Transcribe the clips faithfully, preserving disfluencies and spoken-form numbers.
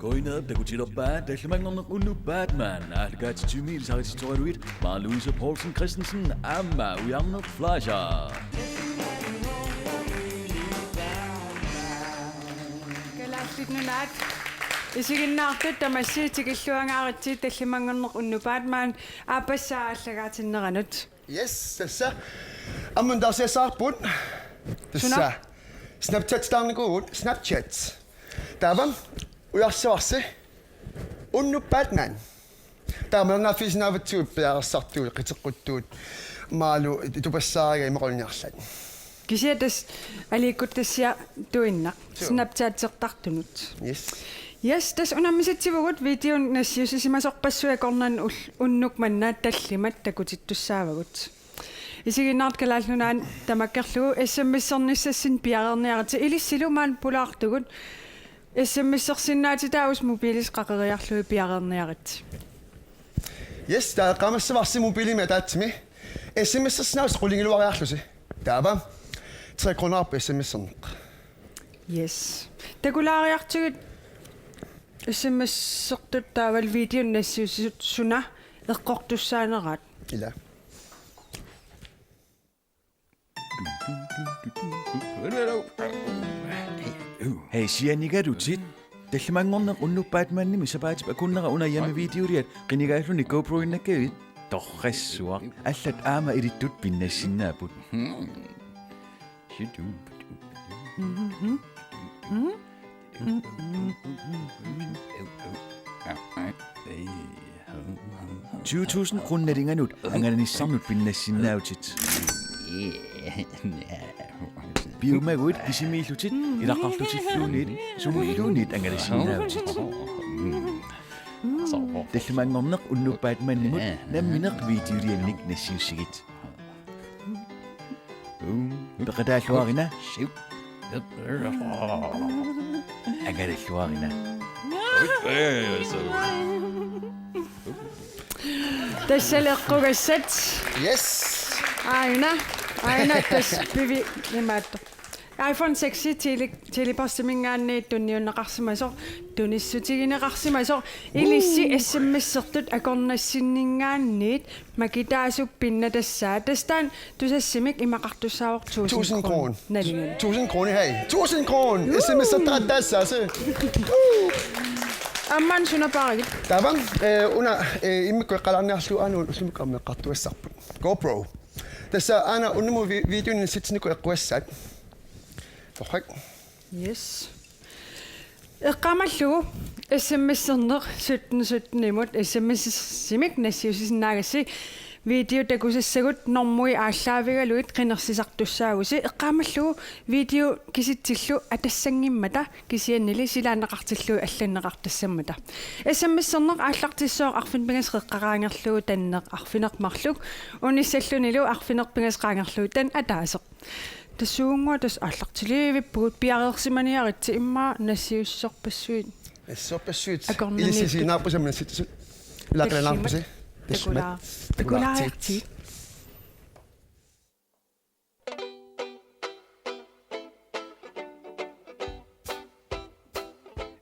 Qujanaq takutilerpaa tallimanngorneq unnuk Batman, aallakaatitsimik ilisarititsisoraluit Maja Louise Poulsen Christensen aamma Ujarneq Fleischer. Kalaallit Nunaat, isiginnaartut tamassi tikilluangaaritsi tallimanngorneq unnuk Batman, aappassaa aallakaatinneranut. Yes, tassa. Aamma taarsiassavarput. Tassa. Suna? Snapchat taarnikuuvugut, Snapchat. Taava, ujarsavarsi. Unnuk Batman. Taava malinnaaffigisinnaavatsigut piareersartugut, qiteqquttugut, Maja Lou tupassaariga imaluunniit arlaat. Kisianni tassa aliikkuttassiaq tuinnaq. Suu. Snapchatsertartunut. Yes. Yes, tassa unammisatsivugut videot nassiussisimasorpassuit akornanni ul-, unnuk manna tallimat takutittussaavagut. Isiginnaartut Kalaallit Nunaanni tamakkerlugu S M S-ernissassinnut piareerniaritsi, ilissilu maani pulaartugut. S M S-ersinnaatitaa usi mobiilisi qaqeriarlugit piareerniaritsi. Yes, taava eqqaamassavarsi mobiilimik ataatsimi. S M S-ersinnaavusi qulingiluariarlusi. Taava tre kronerput S M S-erneq. Yes. Takulaariartigit S M S-ertut taavalu videot nassiussisut suna eqqortussaaneraat. Ila. Hej, sianigalutit. Tallimanngorneq unnuk Batmanimi sapaatip akunnera una hjemmevideoliat qinigaalluni GoPro-innakkavit? Torrassuaq. Allat aamma ilittut pinnassinnaapput. Tyve tusind kroner nalinganut angalanissannut pinnassinnaavutit. Piumaguit kisimiillutit ilaqarlutilluunniit sumulluunniit angalasinnaavutit. Tallimanngorneq unnuk Batmanimut nammineq videoliannik nassiussigit. Peqataalluarina. Angalalluarina. Tassa leqqugassat. Yes. Aajuna, aajuna tassa pivi imaattoq. iPhone seks tele-, Telebostiminngaanniit tunniunneqarsimasoq, tunissutigineqarsimasoq, ilissi S M S-ertut akornassinninngaanniit makitaasup pinnatassaa. Tassa taanna Tusassimik imaqartussaavoq tusind kroner. Tusind kroner. Tusind kroner, hej. Tusind kroner. S M S-ertut taassaasi. Aamma suna paarigit? Taava, eh, una, eh, immikkut eqqaalaarniarlugu aana ullumi aamma eqqartugassarput. GoPro. Tassa aana unnuk vi-, videonik nassitsinikkut eqqugassaat. Torrak. Yes. Eqqaamallugu S M S-erneq sytten sytten-imut S M S-imik nassiussisinnaagassi, video takusassagut normui aallaavigalugit qinersisartussaavusi. Eqqaamallugu video kisitsillu atassanngimmata kisiannili silaanneqartillugu allanneqartassammata. S M S-erneq aallartissooq arfineq-pingasut qeqqaraangerlugu tanneq arfineq-marluk, unissallunilu arfineq-pingasut qaangerlugu tanneq ataaseq. Tassuugunnguaq tassa aallartiliivippugut, piareersimaniaritsi immaqa nassiussorpassuit. Nassiussorpassuit. Akornanniittut. Ilissi isiginnaarpusi aamma nassitsisut. Ilaqqilaarpusi. Tallimat. Takulaar-, takulaariartigit.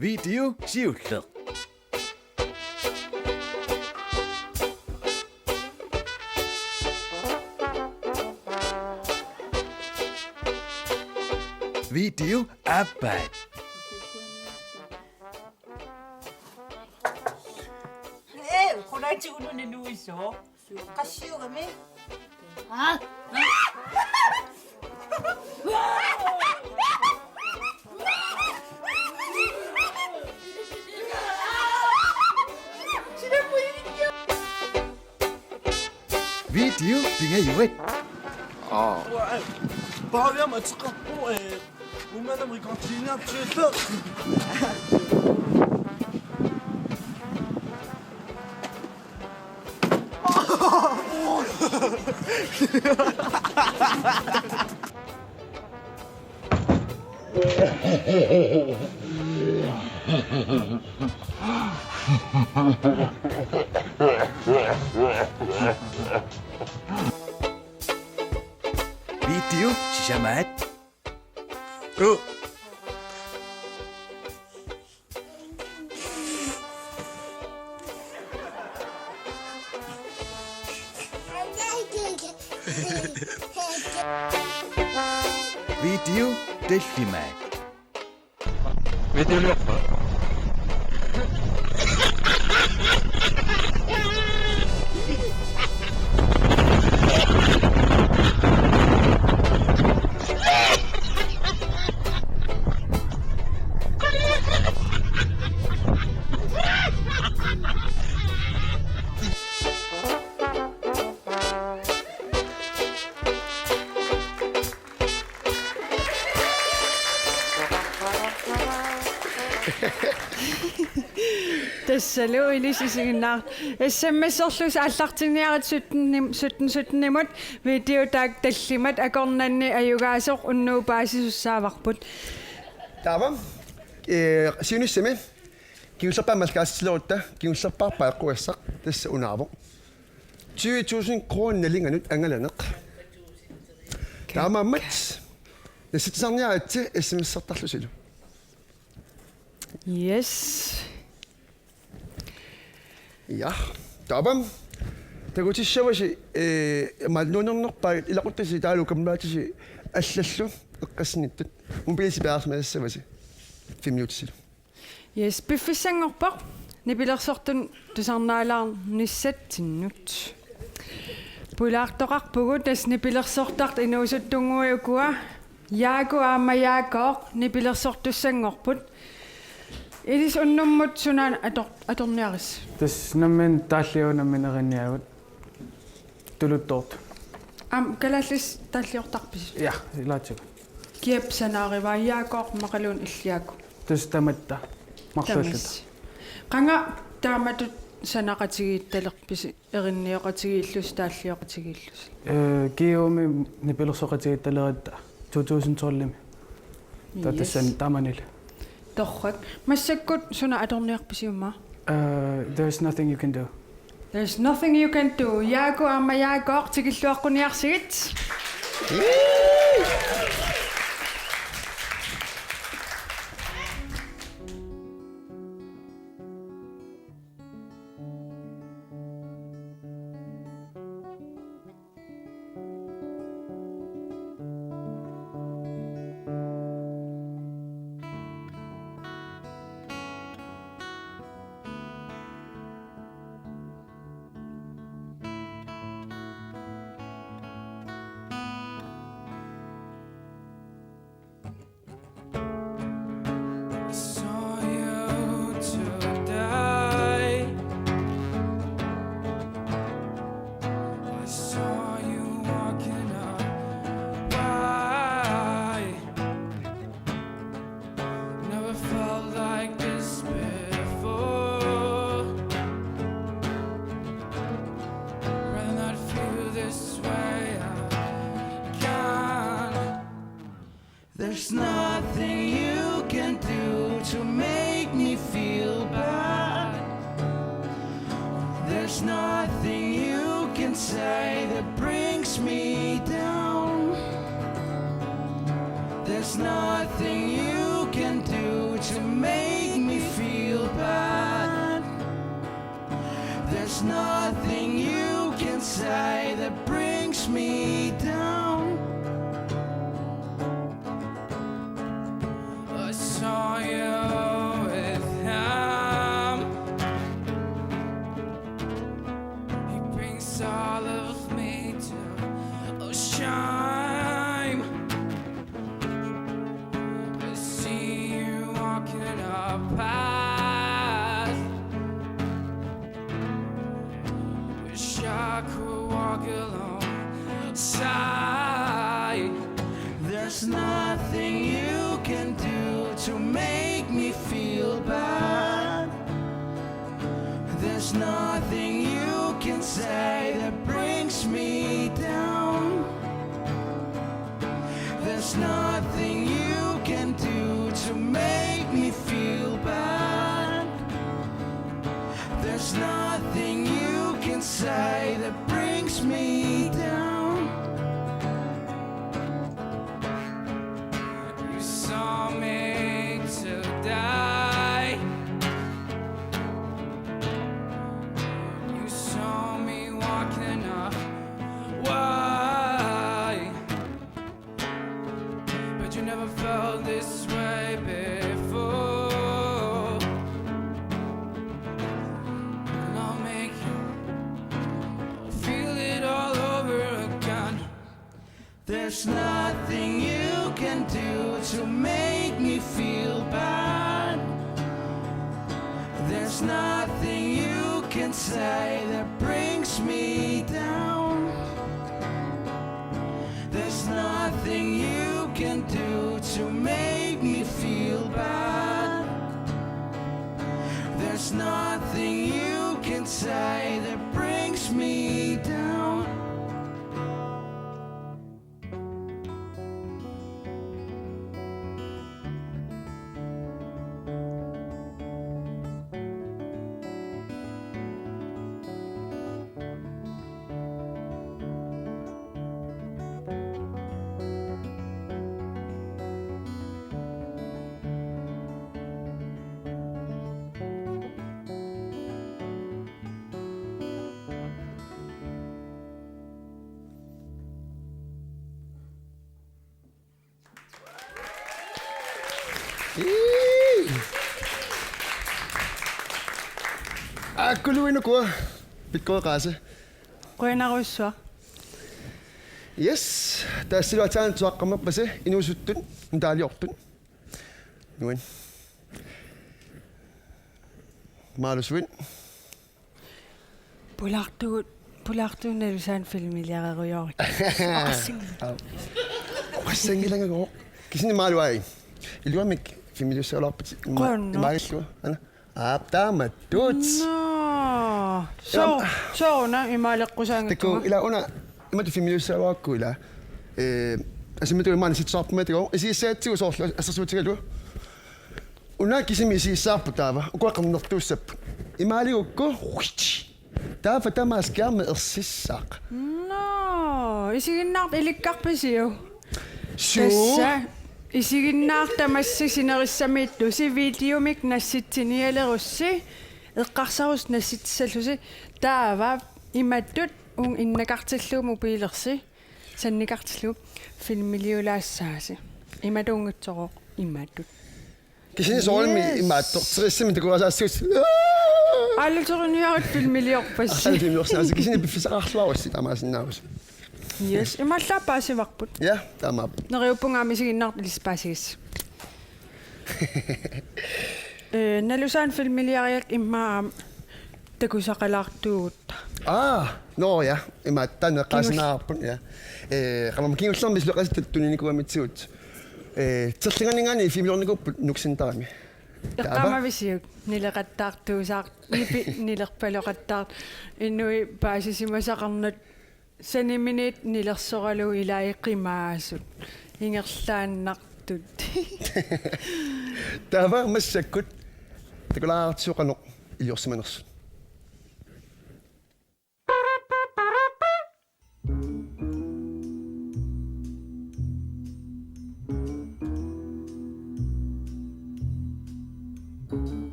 Video siulleq. Video aappaat. Ee, qulaatigununa nuiso. Qassiugami? Aa? Video pingajuat. Aa. Paariam ateqarpoq, eh, umanam rikortiinnartuillu. Video sisamaat. Uu. Video tallimaat. Tassalu ilissi isiginnaar-. S M S-erlusi aallartinniarit sytten-, sytten sytten-imut, video taakku tallimat, akornanni ajugaasoq unnuup paasisussaavarput. Taava, eh, siunissami kingullerpaamik aallakaatitsilerutta, kingullerpaarpaa eqqugassaq tassa unaavoq. Tyve tusind kroner nalinganut angalaneq. Taamaammat nassitsisarniaritsi S M S-ertarlusilu. Yes. Ja. Taava. Takutissavasi, eh, ma nuannernerpaat ilaquttasi taavalu kammalaattasi allallu eqqassinittut. Mobiilisi peerarsimasassavasi. Fem minuttisilu. Yes, piffissanngorpoq nipilersortunik tusarnaalaarnissatsinnut. Pulaartoqarpugut tassa nipilersortartut inuusuttunnguit ukua. Jaaku aamma Jaakooq nipilersortussanngorput. Ilissi unnummut suna ator-, atorniarissi? Tassa nammineq taalliuut, nammineq erinniagut. Tuluttoortut. Aamma kalaallisut taalliortarpisi? Ja, ilaatigut. Kiap sanaarivaa, Jaakooq immaqaluunniit Illiaku? Tassa tamatta. Marluulluta. Tamassi. Qanga taamatut sanaqatigiittalerpisi, erinnioqatigiillusi, taallioqatigiillusi? Eh, Kiumi nipilersoqatigiittaleratta to tusind tolv-imi. Taava. Yes. Tassani taamanili. Torrak. Massakkut suna atorniarpisi, immaqa? Uh, there's nothing you can do. There's nothing you can do. Jaaku aamma Jaakooq, tikilluaqquniarsigit. I saw you today. I saw you walking up. Why? Never felt like this before. Rather not feel this way. I can't. There's nothing you can do to make me feel bad. There's nothing you can say that brings me down. There's nothing you can do to make me feel bad. There's nothing you can say that brings me down. I saw you with him. He brings all of me to, oh, shame. I see you walking a path. Wish I could walk alongside. There's nothing you can do to make me feel bad. There's nothing you can say that brings me down. There's nothing you can do to make me feel bad. There's nothing you can say that brings me down. You saw me today. You saw me walking away. Never felt this way before. And I'll make you feel it all over again. There's nothing you can do to make me feel bad. There's nothing you can say that brings me down. There's nothing you can do to make me feel bad. There's nothing you can say that brings me down. Ii. Aakkuluinnaq uku pikkoreqaasi. Qujanarsuaq. Yes, tassa iluatsaanut suaqqammerpasi inuusuttut nutaaliortut. Nuan. Maalusuit. Pulaartugut, pulaartugut Nalusaanut filmiliarerujoorikka. Oqassanngilaq. Au. Oqassanngilangagooq. Kisianni Maalu ai. Iluamik filmiliussagaluarpit ima-, Qujanaq. Imaallua. Ana. Aap, taamatut. Nå. Soo-, Taam-, sooruna imaaleqqusaanngitsunga? Taku, ila una, imatut filmiliussagaluarakku ila. Eh, asimatu imaana sitsoorpumata taku. Isigissagatsigu soorlu assersuutigalugu. Una kisimi isigissavarput taava. Ukua qernertuussapput. Imaaligukku. Taava tamaasa skærmi ersissaaq. Nå, isiginnaartut ilikkarpisiuk? Suu. Tassa, isiginnaartut tamassi sinerissamiittusi videomik nassitsinialerussi, eqqarsarussi nassitsissallusi, taava imatut uunga innakartillugu mobiilersi, sannikartillugu filmiliulaassaasi. Imatuunngitsorooq, imatut. Kisianni soorunami Yes. imaattoq, terissimi takuasaassuut. Aalluteruniarit filmiliorpassi. Aalluteruniarit filmiliorpassi. Kisianni piffissaqarluarussi taamaasinnaavasi. Yes, imaallaat paasivarput. Ja, taamaappoq. Neriuppunga aamma isiginnaartut ilissi paasigissi. Eh, Nalusaanut filmiliariakka immaqa aamma takusaqalaartugut. Aa, nå ja, imaattoq taanna eqqaasinnaarput, ja. Eh, qamam kingullermi suleqatitta tuninikuugammitsigut. Eh, terlinganinngaanniit filmiliornikuupput Nuuk Centerimi. Taava? Eqqaamavisiuk nileqattaartuusaaq, nipi nilerpaloqattaart-, inuit paasisimasaqarnut saniminiit nilersoralugu ilai qimaasut. Ingerlaannartut. Taava massakkut takulaartitsisoq qanoq iliorsimanersut.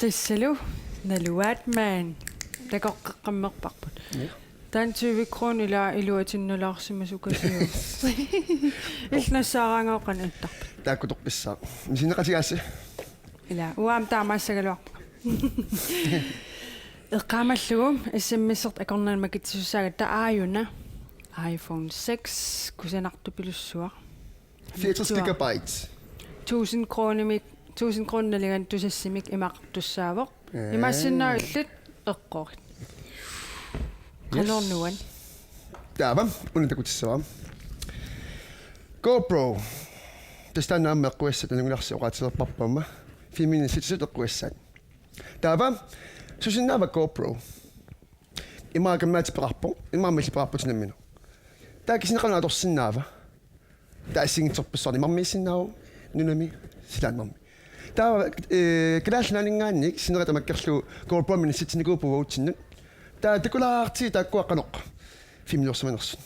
Tassalu naluaat maan takoqqeqqammerparput. Ja. Taanna tyve kroner ila iluatinnalaarsimasukasiuk. Illit nassaaraangavit qanoq ittarpit? Taakku toqqissaaq. Misinnaqatigaassi. Ila, uanga taamaassagaluarpunga. Eqqaamallugu S M S-ertut akornanni makitsisussaagatsigit aajuna iPhone six kusanartupilussuaq. Fireogtres gigabyte. Tusind kronimik, tusind kroner nalinganik tusassimik imaqartussaavoq. Ee. Imaassinnaavoq illit eqqorit. Yes. Qanorluunniit. Taava, una takutissavara. GoPro. Tassa taanna aamma eqqugassat, nalungilarsi oqaatigilerparput aamma. Filmiliornissitsisut eqqugassaat. Taava, susinnaava GoPro? Immaqa kammalaatipeqarpoq, immaqa millipeqarputit nammineq. Taava kisianni qanoq atorsinnaava? Taava assigiinngitsorpassuarnik imarmiissinnaavoq nunami silaannarmi. Taava, ee, Kalaallit Nunaanninngaanniit sinera tamakkerlugu GoPro-mik nassitsinikuupput uagutsinnut. Taava takulaartigit taakkua qanoq filmiliorsimanersut.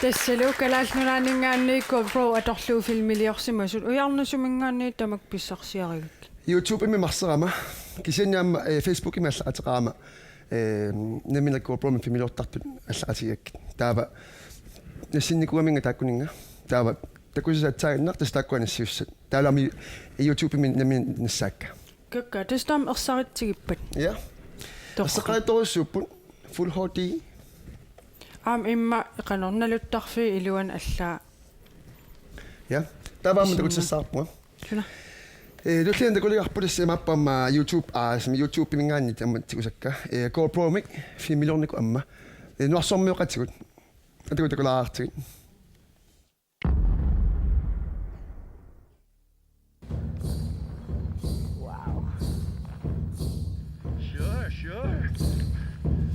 Tassalu Kalaallit Nunaanninngaanniit GoPro atorlugu filmiliorsimasut, Ujarnasuminngaanniit tamakku pissarsiarigakkit. YouTube-imi marserama, kisianni aamma, eh, Facebook-imi allaqateqarama, eh, nammineq GoPro-mik filmiliortartut allaqatigigakkit. Taava nassinnikuugaminga taakkuninnga. Taava takusassat aatsaannguaq tassa taakkua nassiussat. Taavalu aamma YouTube-imi nammineq nassaakka. Kakkaak, tassa taama ersaritsigippat? Ja. Torrak. Ersarittorujussuupput Full H D. Aamma immaqa qanoq naluttarfiit iluanni allaat. Ja. Taava aamma takutissavarput. Suna? Eh, tulliani takuliorparput tassa imaappoq aamma YouTube, aa, som YouTube-iminngaanniit aamma tigusakka. Eh, GoPro-mik filmiliornikkut aamma. Eh, nunarsuarmioqatigut. Atagu takulaartigit. Wow. Sure, sure.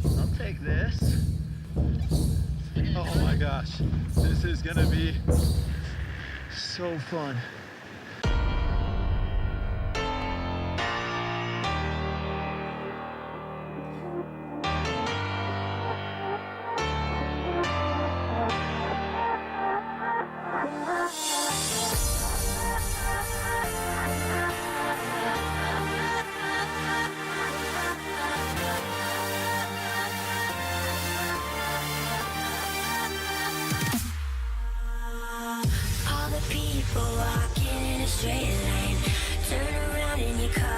I'll take this. Oh my gosh. This is gonna be so fun.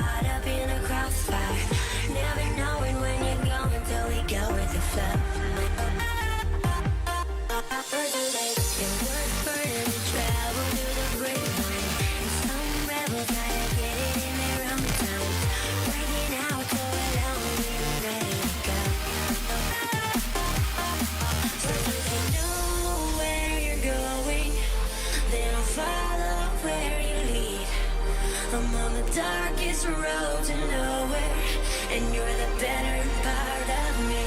Caught up in a crossfire, never knowing when you're going till we go with the flow. Words are wasted, words burning, travel through the grapevine. And some rebels try to get it in their own time, breaking out so alone, we ready to go. So if you know where you're going, then I'll follow where you lead. I'm on the darkest road to nowhere, and you're the better part of me.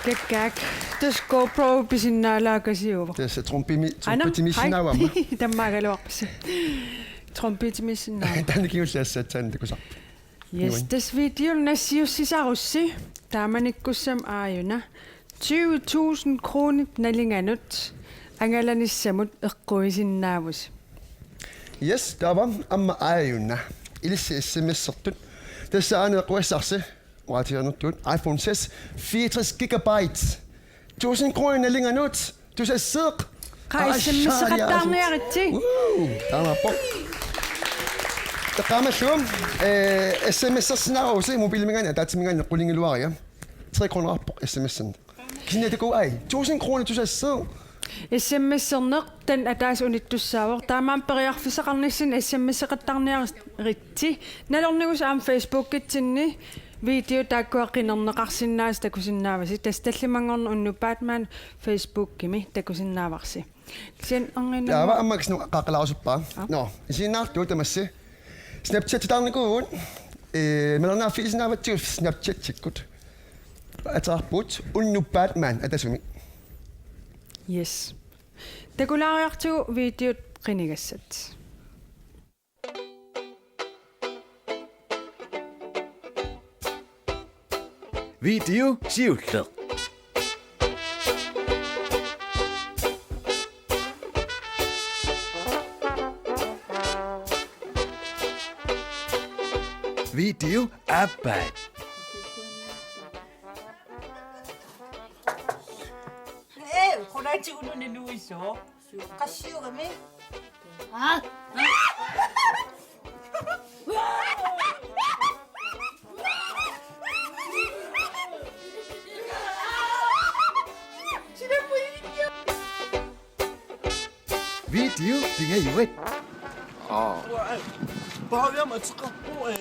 Kakkaak. Tassa GoPro pisinnaalaakasiuvoq. Tassa trompimi-, Ana, trompetimisinnaavamma. Hej. Tammaagaluarpassi. Trompetimisinnaava. Taanna kingulliassatsaanni takusarpoq. Yes, nuin. Tassa videolla nassiussisarussi taamanikkussamut aajuna tyve tusind kronit nalinganut angalanissamut eqquisinnaavusi. Yes, taava aamma aajuna. Ilissi S M S-ertut. Tassa aana eqqugassarsi. Uatsianertut iPhone seks, fireogtres gigabyte. Tusind kroner nalinganut. Tusasseeq. Qa Aa, S M S-eqattaarniaritsi. Woo! Taamaappoq. Taqqaamallugu, eh, S M S-ersinnaavusi mobiliminngaanniit ataatsiminngaanniit qulingiluaria. Tre kronerarpoq S M S-erneq. Kisianni takuuk ai. Tusind kroner tusasseeq. S M S-erneq taanna ataaseq unittussaavoq. Taamaammat periarfissaqarnissinni S M S-eqattaarniaritsi. Nalornigusi aamma Facebookitsinni video taakkua qinerneqarsinnaasut takusinnaavasi. Tassa tallimanngorneq Unnuk Batman Facebookimi takusinnaavarsi. Kisianni erniinnannguaq. Taava aamma kisianni qaqqalaarusuppara. Aa. Nå, isiginnaartut tamassi. Snapchatitaarnikuuvugut, eh, malinnaaffigisinnaavatsigut Snapchatikkut. Ateqarpugut Unnuk Batman atasumik. Yes. Takulaariartigu videot qinigassat. Video siulleq. Video aappaat. Ee, qulaatigununa nuiso. Qassiugami. Aa. Video pingajuat. Aa. Paviam ateqarpoq, eh,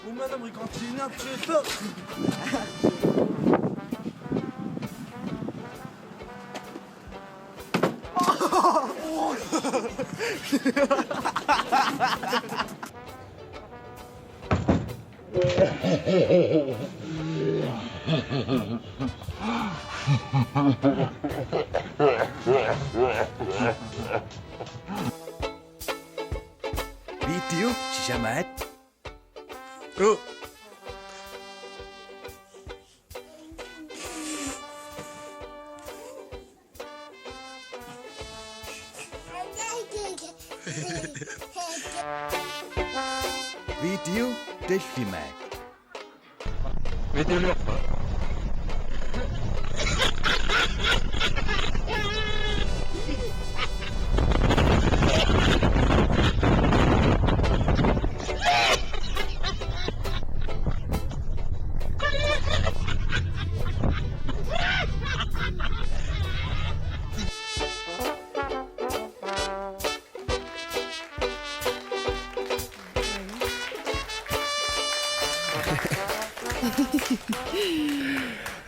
umalam i kantiniartuillu. Video sisamaat. Video tallimaat. Videoliorpa.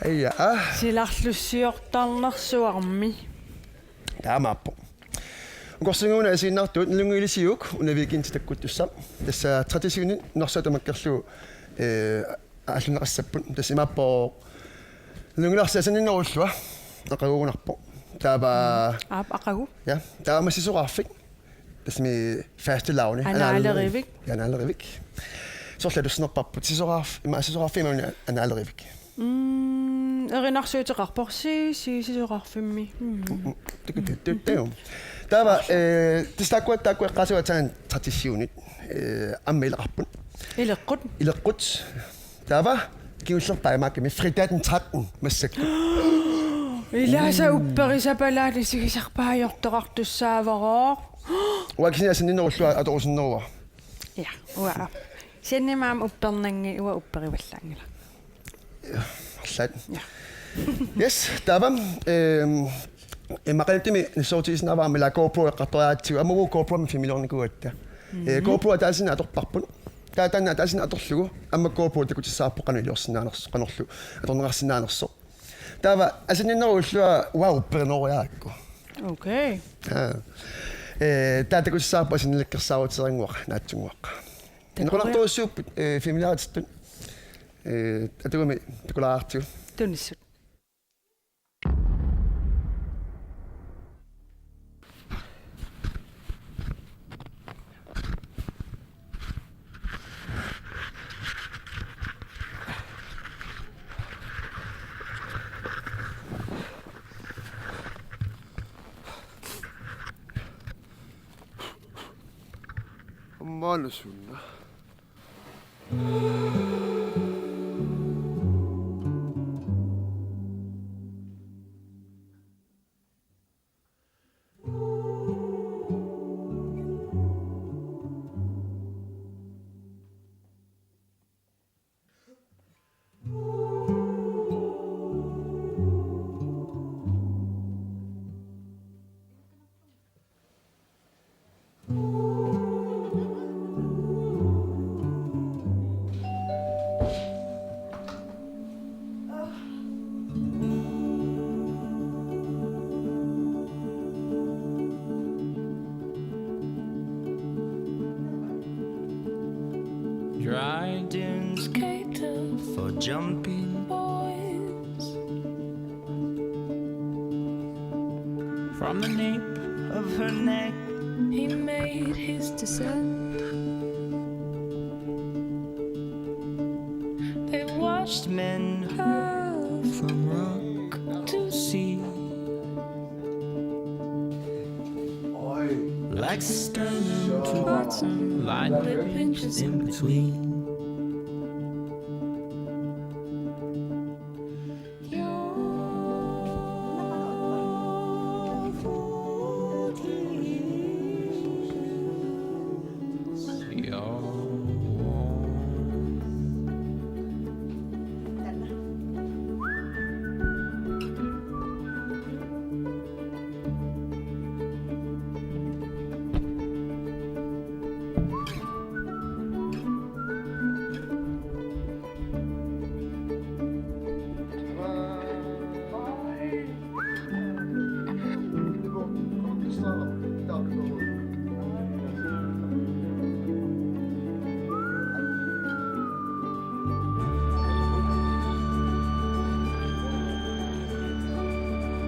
Aja, aa. Silarlussiortarnersuarmi. Taamaappoq. Ukorsinnguuna isiginnaartut, nalunngilarsi una weekend takkuttussaq. Tassa traditionit nunarsuaq tamakkerlugu, eh, aallunneqassapput. Tassa imaappoq nalunngilarsi asanninnerullunga. Aqaguugunarpoq. Taava. Aap, aqagu. Ja, taava massisoqarfik. Tassami fastelavni. Anaalerivik. Ja, anaalerivik. Soorlu atussanerparput sisoraarf-, ima sisoraarfik imaluunniit anaalerivik. Mm, erinarsuuteqarpoq si-, si-, sisoraarfimmi. Mm. Mm, mm. Tuku-, tu-, tu-, tu-. Taava, eh, tassa taakkua, taakkua eqqaasivaa taanna traditionit, eh, aamma ilaqarput. Ileqqut. Ileqqut. Taava, kingullerpaamik Fredag den trettende massakkut. Ilaasa upperisapalaat isigisarpaa ajortoqartussaavoq. Uanga kisianni asanninnerullunga atorusunnerua. Ja, uanga. Kisianni aamma uppernanngilaq, uanga upperivallaanngilaq. Ja, arlaat. Ja. Yes, taava, ehm, immaqaluttumi nassuerutigisinnaavara aamma ilaa GoPro eqqartoriaratsigu, aamma uagut GoPro-mik filmiliornikuugatta. Mhm. Eh, GoPro ataaseq atorparput. Taava taanna ataaseq atorlugu, aamma GoPro takutissavarput qanoq iliorsinnaanersoq, qanorlu atorneqarsinnaanersoq. Taava asanninnerullunga uanga upperineroriarakku. Okay. Aa. Eh, taava takutissavarput asannileqqissaarutissannguaq, naatsunnguaq. Takoriaruk. Inequnartorujussuupput, eh, filmiliaritittut. Eh, atugami takulaartigu. Tunissut. Aamma sunna. Dryden's cater for jumping boys. From the nape of her neck, he made his descent. They watched men hurl from rock to sea. Like stone to bottom, line with pinches in between.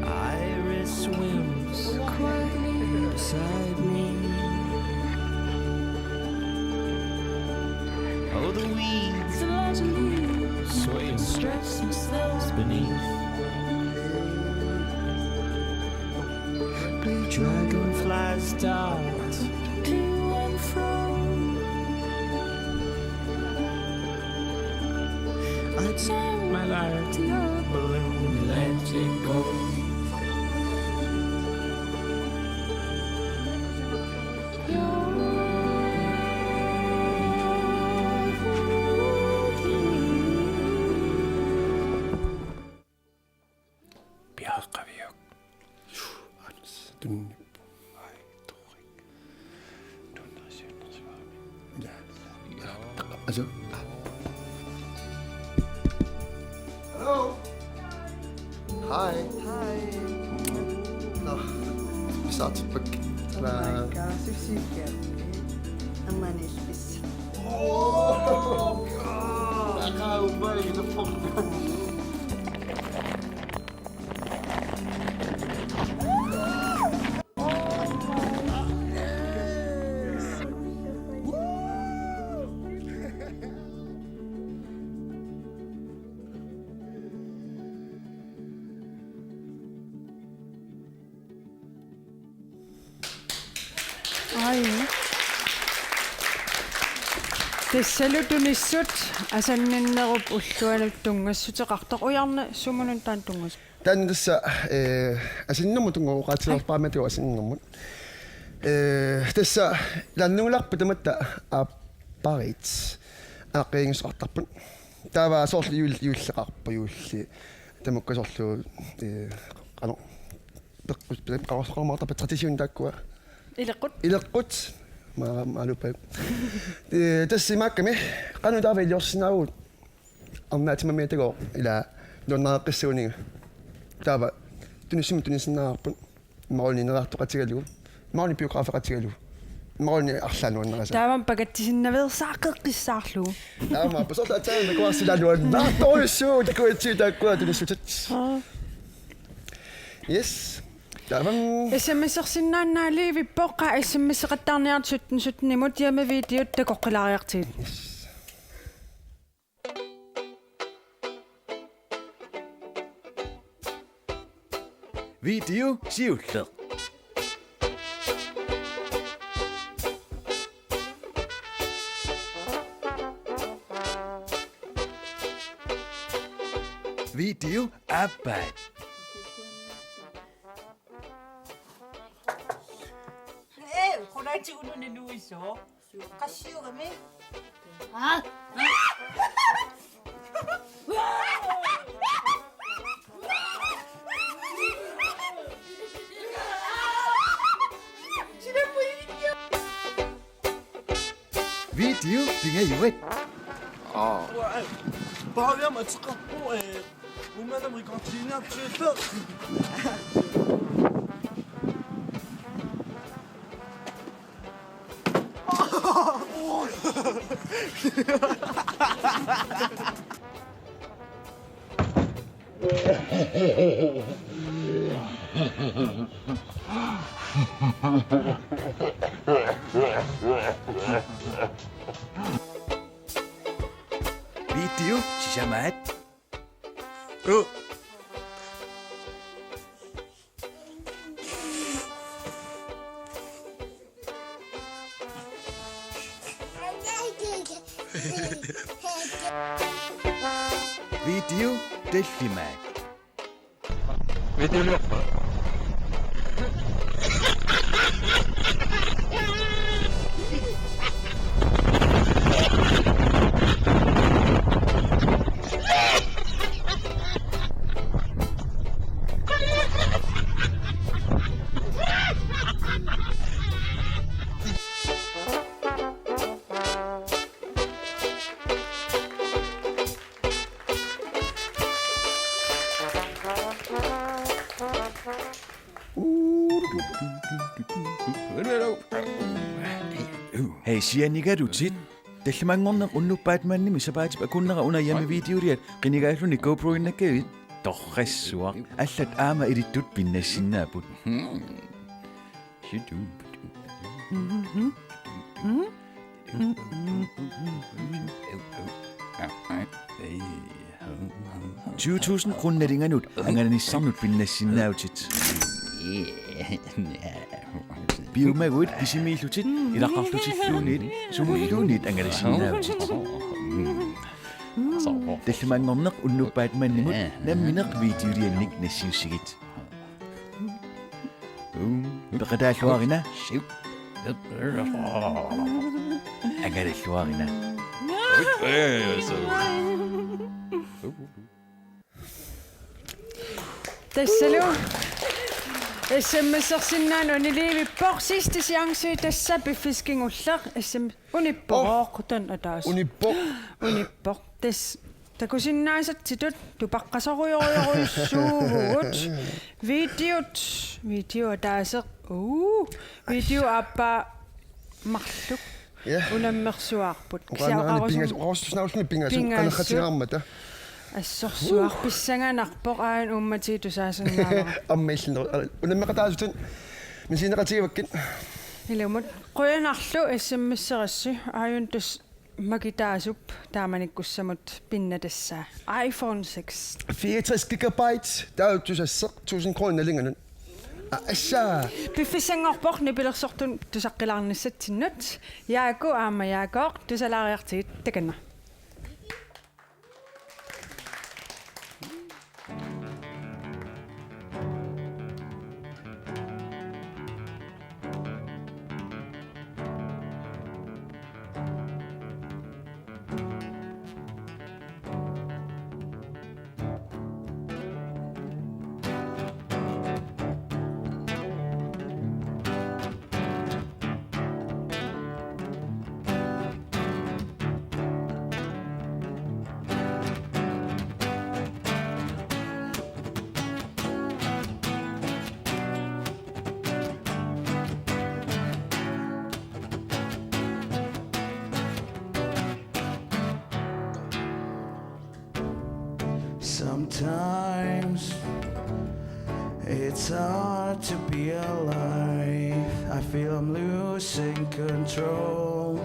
Iris swims quietly beside me. Oh, the weeds, the light and leaves, swaying stress themselves beneath. Blue dragonflies dart to and fro. I turn my light to your balloon, let it go. Piareqqaviuk. Tunniupput. Ai, torrik. Tunnersiunnersuarmi. Ja. Ja. Altså. Hello. Hi. Hi. Nå. Vi starter på. Bye. Aamma illit. Oh, God. I can't wait to fuck. Tassalu tunissut asanninnerup ulluanut tunngassuteqartoq. Ujarne, sumunut taanna tunngas-? Taanna tassa, eh, asanninnermut tunngasoq, oqaatigereerpaamatigut asanninnermut. Eh, tassa ilaannuularput tamatta aappariit aaqqissuussaqartarput. Taava soorlu juul-, juulleqarpoq, juulli. Tamakku soorlu, eh, qanoq, peqqus-, pe-, qanoq-, qanoq-, tradition taakkua. Ileqqut. Ileqqut. Ma-, maaluppa. Eh, tassa imaakkami, qanoq taava iliorsinnaavugut? Arnaatima miatagooq ila nuannareqqissagunarpoq. Taava tunissimut tunisinnaavarput. Imaluunniit ineriartoqatigalugu. Imaluunniit biografeqatigalugu. Imaluunniit arlaat nuannarisaat. Taava pakatsisinnaveersaaqqiissaarlugu. Taava soorlu aatsaat takuarsilaluan. Naartorujussuuvoq takuatsiu taakkua tunissutit. Aa. Yes. Taava. S M S-ersinnaannaaliivippoq, qa S M S-eqattaarniartut sytten sytten-imut, hjemmevideot takoqqilaariartigit. Yes. Video siulleq. Video aappaa. Ee, qulaatigut una nuisoq. Qassiugami. Aa. Video pingajuat. Aa. Paariam ateqarpoq, eh, umanam ikortiinnartuillu. Video sisamaat. Video tallimaat. Videoliorpa. Hej, sianigalutit. Tallimanngorneq unnuppat manni sapaatip akunnera una hjemmevideoliat qinigaalluni GoPro-innakkavit torrassuaq. Allat aamma ilittut pinnassinnaapput. Tyve tusind kroner nalinganut angalanissannut pinnassinnaavutit. Piumaguit kisimiillutit ilaqarlutilluunniit sumulluunniit angalasinnaavutit. Tallimanngorneq unnuppat mannimut nammineq videoliannik nassiussigit. Peqataalluarina. Angalalluarina. Tassalu. S M S-ersinnaaneq uniliivippoq, sidste chance, tassa piffissaq kingulleq. S M S unippoq. Oh. Quten ataas. Unippoq. Unippoq. Tassa takusinnaasatsitut tupaqqasorujorujorujussuuvugut. Videot. Video ataaseq. Uu. Video aappaa marluk. Ja. Unammersuaarput. Oqaannarani pingas-, oqarustusnaalluni pingasut, pingasut. Qanersatsigaarmata. Assorsuaq. Uh. Pissanganarpoq aajuna uummatigut tusaasinnaavara. Aamma illinneq, unammeqataasutut misigineqatigivakkit. Ilumut. Qujanarlu S M S-erassi, aajuna tassa makitaasup taamanikkussamut pinnattassaq. iPhone seks. Fireogtres gigabyte, taava tusasseq tusind kroner nalinganut. Assa. Piffissanngorpoq nipilersortunut tusaqqilaarnissatsinnut. Jaaku aamma Jaakooq tusalaariartigit takanna. Sometimes it's hard to be alive. I feel I'm losing control.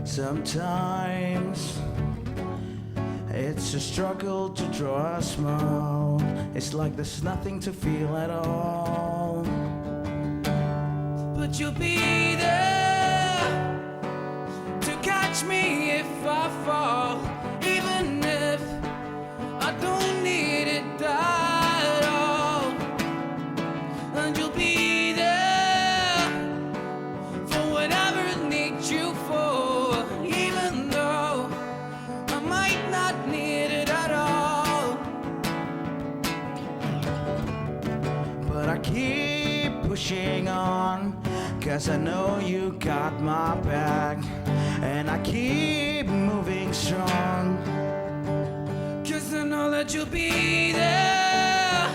Sometimes it's a struggle to draw a smile. It's like there's nothing to feel at all. But you'll be there to catch me if I fall, even if I don't need it at all. And you'll be there for whatever I need you for, even though I might not need it at all. But I keep pushing on, 'cause I know you got my back. And I keep moving strong, 'cause I know that you'll be there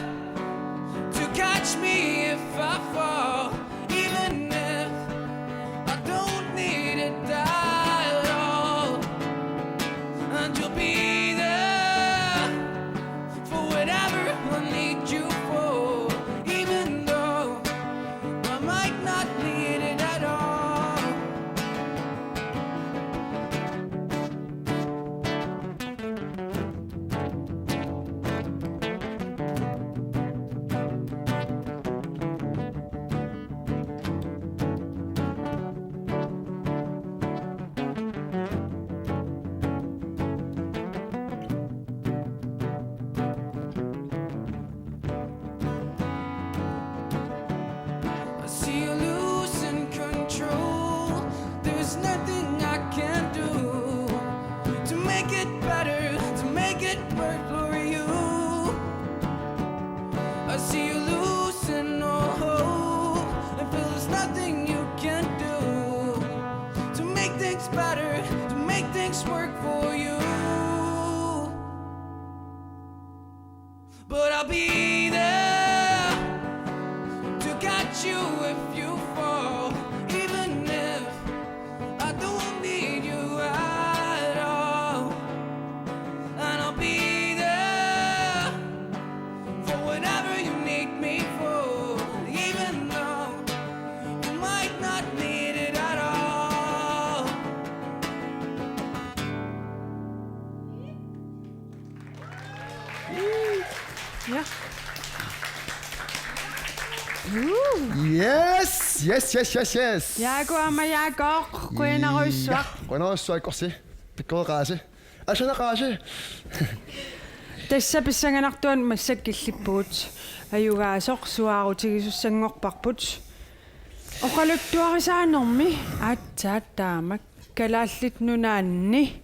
to catch me if I fall, even if I don't need it at all. And you'll be there for whatever I need you for, even though I might not need it at all. I see you losing control. There's nothing I can do to make it better, to make it work for you. I see you losing all hope, and feel there's nothing you can do to make things better, to make things work for you. But I'll be there to catch you if you fall, even if I don't need you at all. And I'll be there for whatever you need me for, even though you might not need it at all. Ja. Yes, yes, yes, yes, yes. Jaaku aamma Jaakooq, qujanarsuaq. Ja, qujanarsuaq Korsi. Pikkoreqaasi. Asanaqaasi. Tassa pissanganartuani massakkut killippugut. Ajugaasoq suaarutigisussanngorparput. Oqaluttuarisaanermi aatsaat taama Kalaallit Nunaanni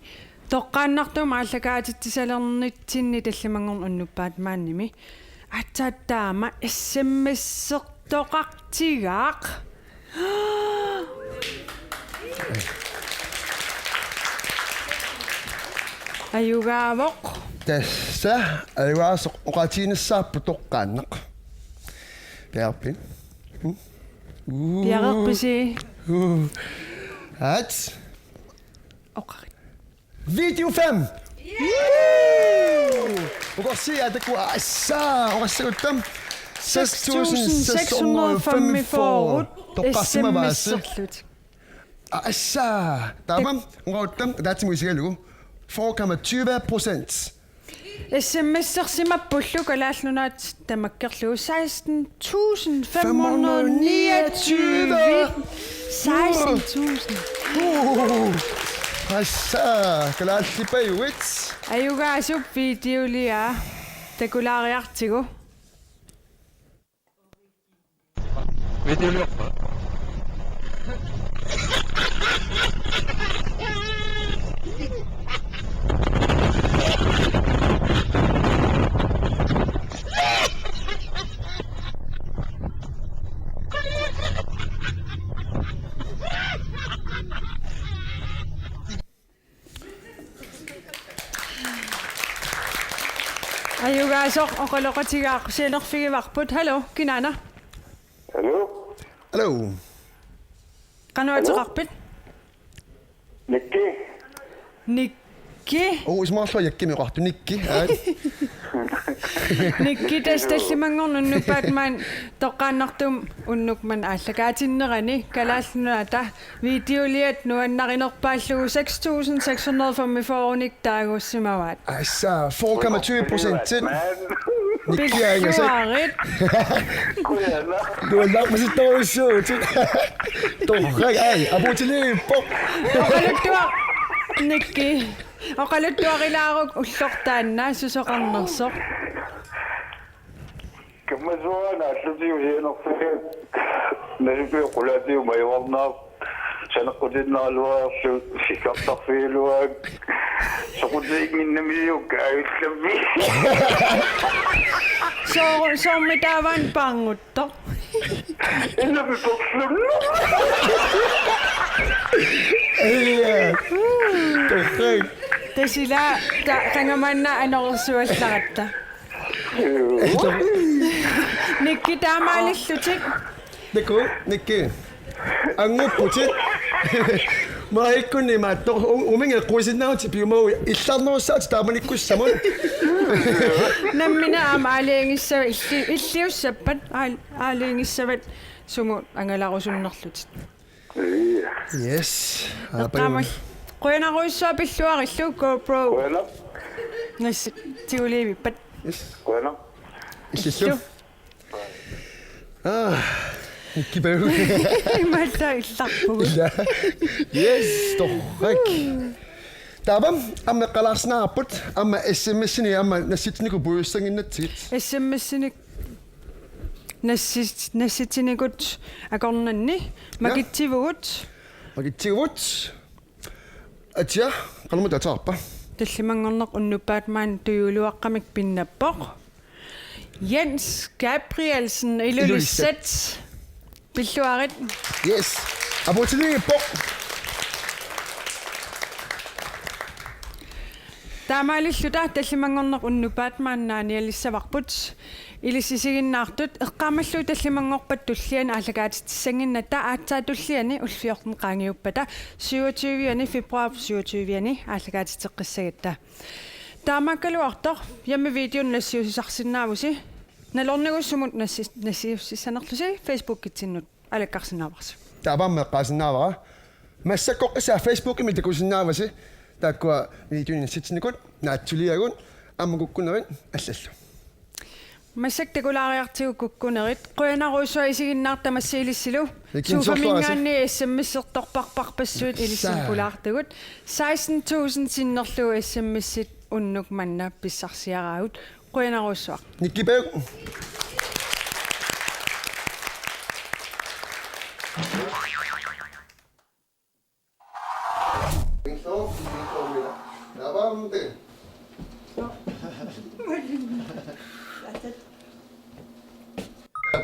toqqaannartumik aallakaatitsisalernitsinni tallimanngorneq unnuppat maannimi. Aatsaat taama S M S-ertoqartigaaq. Ajugaavoq. Tassa ajugaasoq oqaatiginissaarput toqqaannaq. Piareerpit? Hmm? Uu. Piareerpisi? Uu. Aat. Oqarit. Video fem. Ukorsi ataku assa, oqassagutta seks tusind seks hundrede og femogfyrre toqqarsimavaasi. S M S-erlutik. Assa, taama, uqautta, ataatsimut isigalugu, fyrre komma tyve procent. S M S-ersimappullu Kalaallit Nunaat tamakkerlugu seksten tusind fem hundrede niogtyve. Seksten tusind. Uh, assa, kalaallipajuit. Ajugaasup videoliaa takulaariartigu. Videoliorpa? Ajugaasoq oqaloqatigaaq sianerfigivarput. Hallo, kinaana? Hallo? Hallo. Qanoq ateqarpit? Nikki. Nikki. Oh, isumaqarlunga Jakkimik oqartoq. Nikki. Aa. Nikki, tassa tallimanngorneq unnuk Batman toqqaannartumik unnuk manna aallakaatinnerani Kalaallit Nunaata videoliat nuannarinerpaallugu seks tusind seks hundrede femogfyrrenik taagussimavaat. Assa, fire komma tyve procent. Nikki, aa, ingasak. Pilluarit. Qujanaq. Nuannaarpasittorujussuuvutit. Torrak, aa, apuutiliippoq. Oqaluttuaq, Nikki. Oqaluttuarilaaruk ulloq taanna susoqarnersoq. Kammassuara naallutiu sianerfigaat. Nasipiup qulaatigut majuarnaaq. Saneqqutinnaraluarlugu sikkartarfigaluarakku. Soqutiginnginnamisiuk kaajullammi. Soo-, soormi taava paarnguttoq? Inami porlunnu. Ija. Torrak. Tassa ila ta-, qanga manna anorersuallaratta. Nikki, taamaalillutit. Takuuk, Nikki. Anngupputit. Maajikkunni imaattoq u-, uminnga eqquisinnaavutit piumaguit illarnerussaatit taamanikkussamut. Nammineq aamma aalajangissavat illi-, illiussappat aal-, aalajangissavat sumut angalarusunnerlutit. Ija. Yes. Eqqaamal-, qujanarujussuaq pilluarillu GoPro. Qujanaq. Nassitiguliivippat. Yes. Qujanaq. Illillu. Illu. Aa, Nikki Pau. Imaallaat illarpugut. Ila. Yes, torrak. Taava, aamma eqqalaarsinnaavarput, aamma S M S-inik aamma nassitsinikuuit puigussannginnatsigit. S M S-inik nassit-, nassitsinikut akornanni. Ja. Makitsivugut. Makitsivugut. Atia, qanormita ateqarpa? Tallimanngorneq unnuk Batman tujuuluaqqamik pinnappoq. Jens Gabrielsen, Ilulissat. Ilulissat. Pilluarit. Yes. Apuutiliippoq. Taamaalilluta tallimanngorneq unnuk Batman naanialissavarput. Ilissi isiginnaartut eqqaamallugu tallimanngorpat tulliani aallakaatitsissannginnatta, aatsaat tulliani ullut fjorten qaangiuppata syvogtyve-ani, februar syvogtyve-ani aallakaatitseqqissagatta. Taamaakkaluartoq hjemmevideoni nassiussisarsinnaavusi. Nalornigusumut nassi-, nassiussissanerlusi Facebookitsinnut alakkarsinnaavarsi. Taava aamma eqqaasinnaavara. Massakkorpiaq Facebookimi takusinnaavasi. Taakkua videonik nassitsinikut, naatsuliagut, aamma kukkunerit allallu. Massakkut takulaariartigu kukkunerit, qujanarujussuaq isiginnaarta massakkut ilissilu. Ikinsorluarasi. Sofaminngaanniit S M S-ertorparparpassuit ilissilu. Saa. Pulaartugut. Seksten tusind sinnerlugu S M S-it unnuk manna pissarsiaraagut. Qujanarujussuaq. Nikki Pau.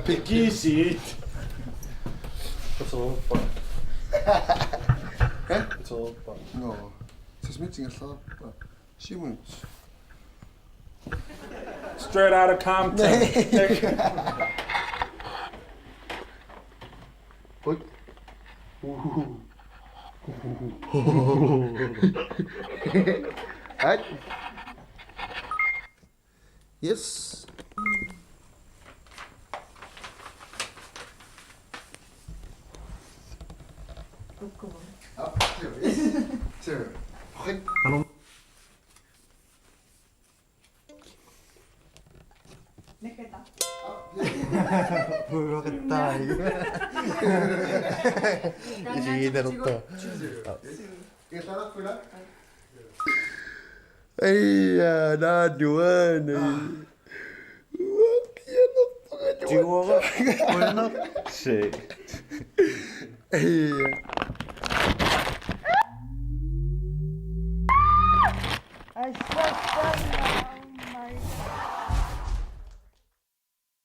Pikisit. Nå. Sismit ingerlaarpa. Simon. Straight out of Compton. Oi. Hej. Yes. Op, det var det. Det var... Hej. Hallo. Uloqattaai. Isiginerto. Ija, taarakkula. Aija, naa nuani. Uanga pianerpara. Tiuara. Uanga. Se. Aija.